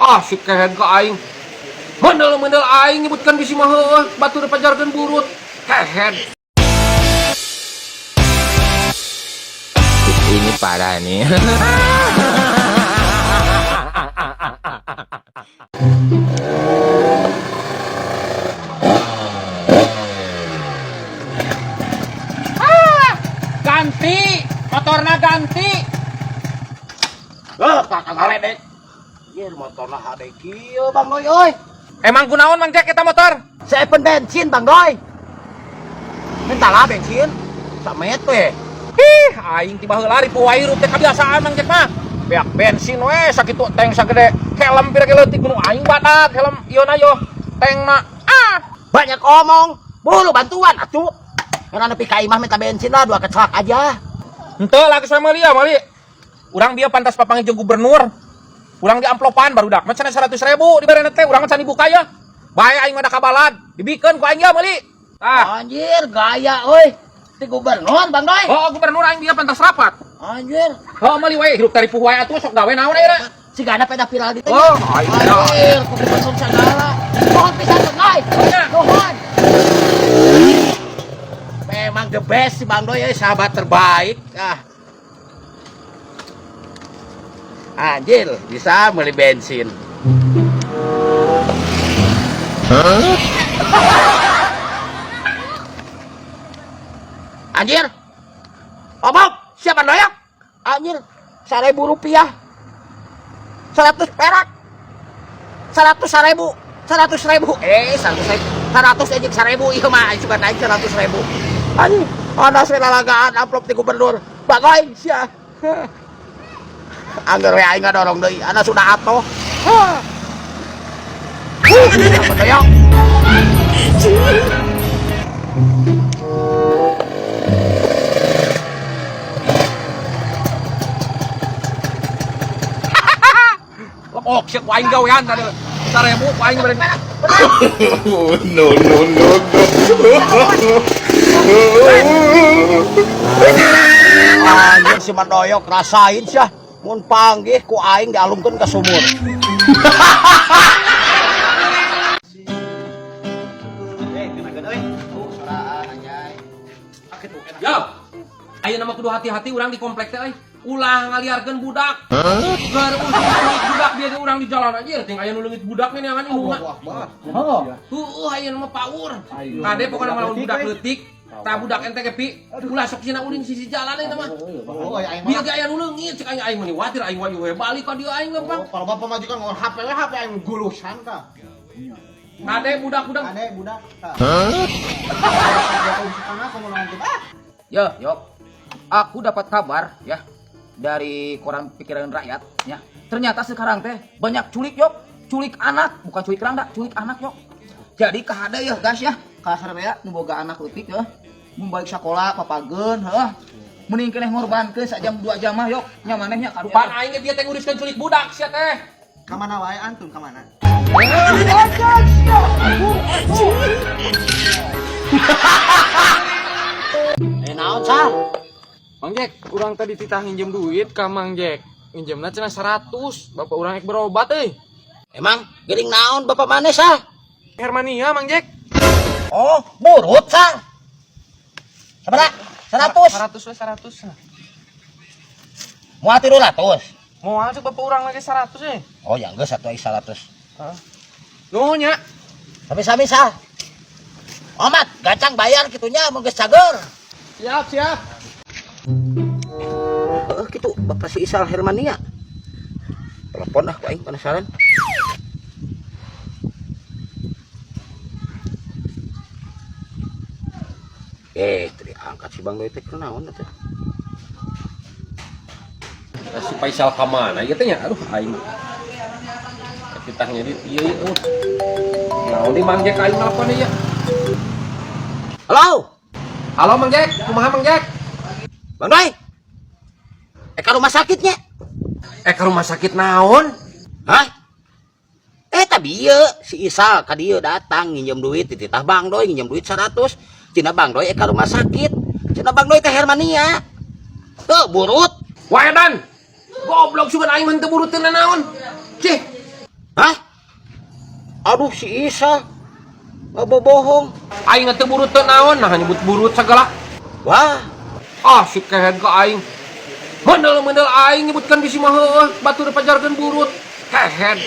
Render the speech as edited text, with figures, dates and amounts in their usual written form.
Ah, si kehed ka aing. Mendel-mendel aing nyebutkan bisi mah heueuh, batur pajarkeun burut. Kehed. Ini parah nih. Ganti, motorna ganti. Eh, kakak ngaledek. Anjir, motorna hade kieu Bang Doi euy. Emang kunaon Mang Jack eta motor? Sepen bensin Bang Doi. Mintalah bensin. Samet we. Ih, aing tiba heula ripuh wae hirup teh kabiasaan Mang Jack mah. Beak bensin we sakitu tank sagede. Helm pira ge leutik nu aing badak helm ieu na yo. Tankna ah. Banyak omong. Bulu bantuan atuh. Karena nepi ka imah minta bensin lah dua keclak aja. Henteu lah geus meuli ya meuli. Urang dia pantas papanggih jeung gubernur. Urang di amplopan barudak mah cenah 100.000 dibarena teh urang mah can dibuka ya. Bae aing mah da kabalad, dibikeun ku aing ya meuli. Ah. Anjir, gaya euy. Ti gubernur Bang Doi. Oh, gubernur aing dia pantas rapat. Anjir. Oh, meuli wae hirup teh ripuh wae atuh sok gawe naon ayeuna. Sigana peda viral di teh. Oh, aing Anjir, ku gubernur sagala. Nuhun pisan Bang Doi. Nuhun. Memang the best si Bang Doi, euy, sahabat terbaik. Ah. Anjir, bisa beli bensin. Anjir. Omong, siapa doyok? Anjir, Rp1.000. 100 perak. 100.000. 100.000. Eh, 100.000. 100 anjing 1.000 ieu mah aing suka naik 100.000. Anjing, ana lalagaan amplop ti gubernur. Bagoy sia. Angger we aing ngadorong deui, ana sudah atoh. Hah. Siapa doyok? Lepok siak ku aing gawean tadi. 1.000 ku aing beren. No, no, no, no. Anjir si Mandoyok rasain sia. Mun panggih ku aing dialungkeun ka sumur. Ya. Ayeuna mah kudu hati-hati urang di komplek teh euy. Ulah ngaliarkeun budak. Keur usum budak bieu ge urang di jalan anjir ting aya nu leungit budak nih neangan indungna. Heueuh ayeuna mah paur. Kade pokona mah lamun budak leutik, tah budak ente ge pi ulah sok sina ulin sisi jalan eta mah. Bieu ge aya nu leungit cek aing aing mah watir aing wae we balik ka dieu aing mah Bang. Kalau bapak majikan ngomong HP we HP aing gulusan ka. Kade budak-budak Ade budak. Hah? Yo, yok. Aku dapat kabar ya dari koran Pikiran Rakyat ya. Ternyata sekarang teh banyak culik yok, culik anak, bukan culik rangda, culik anak yok. Jadi kahade ya guys ya, kasar ya nu boga anak leutik ya. Mun balik sakola papageun heuh. Mending keneh ngorbankeun sajam 2 jam mah yok, nya manehnya karunya. Pan aing ge bieu teh nguruskeun culik budak sia teh. Ka mana wae antum ka mana? Eh naon sal? Mang Jack, urang tadi titah nginjem duit ka Mang Jack. Nginjemna cenah 100, bapak urang ek berobat euy. Emang geuning naon bapak maneh sal? Hermania Mang Jack. Oh, burut sal. Sabaraha? 100. 100 we 100. Moal 300. Moal cek bapak urang lagi 100 euy. Oh ya geus atuh ai 100. Heeh. Nuhun nya. Sami-sami sal. Omat, gancang bayar kitunya mun geus cager. Siap, siap. Heeh kitu bapak si Isal Hermania. Telepon ah ku aing penasaran. Tadi angkat si Bang Doi teh kunaon teh? Si Faisal ka mana ieu teh nya? Aduh aing. Kita ngedit ieu ieu. Naon di Mang Jack aing nelpon ieu. Halo, Halo Mang Jack, kumaha Mang Jack? Bang Doi. Ka rumah sakitnya. Ka rumah sakit naon? Hah? Tapi ieu si Isal ka dieu datang nginjem duit dititah Bang Doi nginjem duit 100. Cina Bang Doi ka rumah sakit. Cina Bang Doi teh Hermania. Tuh burut. Waedan. Goblok sugan aing mah teu burut teu naon. Cih. Aduh, si Isa. Bohong. Aing teh burut teu naon, nah nyebut burut segala. Wah, Ah, si kehed ka aing. Mendel-mendel aing nyebutkan bisi mah heueuh, batur pajarkeun burut. Kehed.